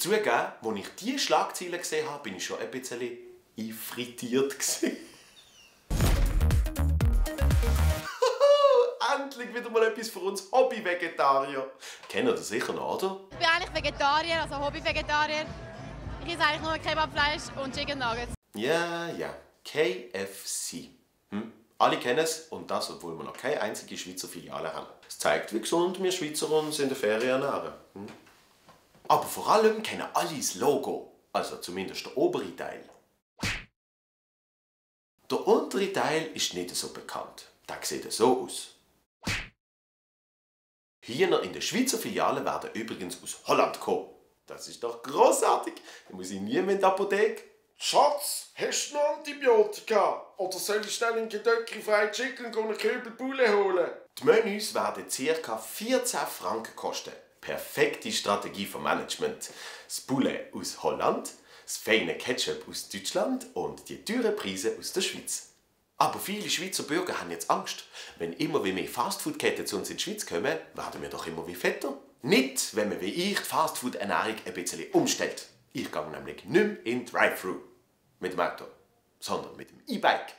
muss zugeben, als ich diese Schlagzeilen gesehen habe, bin ich schon ein bisschen einfrittiert. Endlich wieder mal etwas für uns Hobby-Vegetarier. Kennt ihr das sicher noch, oder? Ich bin eigentlich Vegetarier, also Hobby-Vegetarier. Ich esse eigentlich nur Kebabfleisch und Chicken Nuggets. Ja, KFC. Alle kennen es, und das, obwohl wir noch keine einzige Schweizer Filiale haben. Es zeigt, wie gesund wir Schweizer uns in der Ferien ernähren. Aber vor allem kennen alle das Logo, also zumindest der obere Teil. Der untere Teil ist nicht so bekannt. Der sieht so aus. Hühner in der Schweizer Filiale werden übrigens aus Holland kommen. Das ist doch grossartig. Da muss ich nie mehr in die Apotheke. Schatz, hast du noch Antibiotika? Oder soll ich schnell in Kentucky Fried Chicken eine Köbelbulle holen? Die Menüs werden ca. 14 Franken kosten. Perfekte Strategie vom Management. Das Poulet aus Holland, das feine Ketchup aus Deutschland und die teuren Preise aus der Schweiz. Aber viele Schweizer Bürger haben jetzt Angst. Wenn immer mehr Fastfood-Ketten zu uns in die Schweiz kommen, werden wir doch immer wie fetter. Nicht, wenn man wie ich die Fastfood-Ernährung ein bisschen umstellt. Ich gehe nämlich nicht mehr in Drive-Thru mit dem Auto, sondern mit dem E-Bike.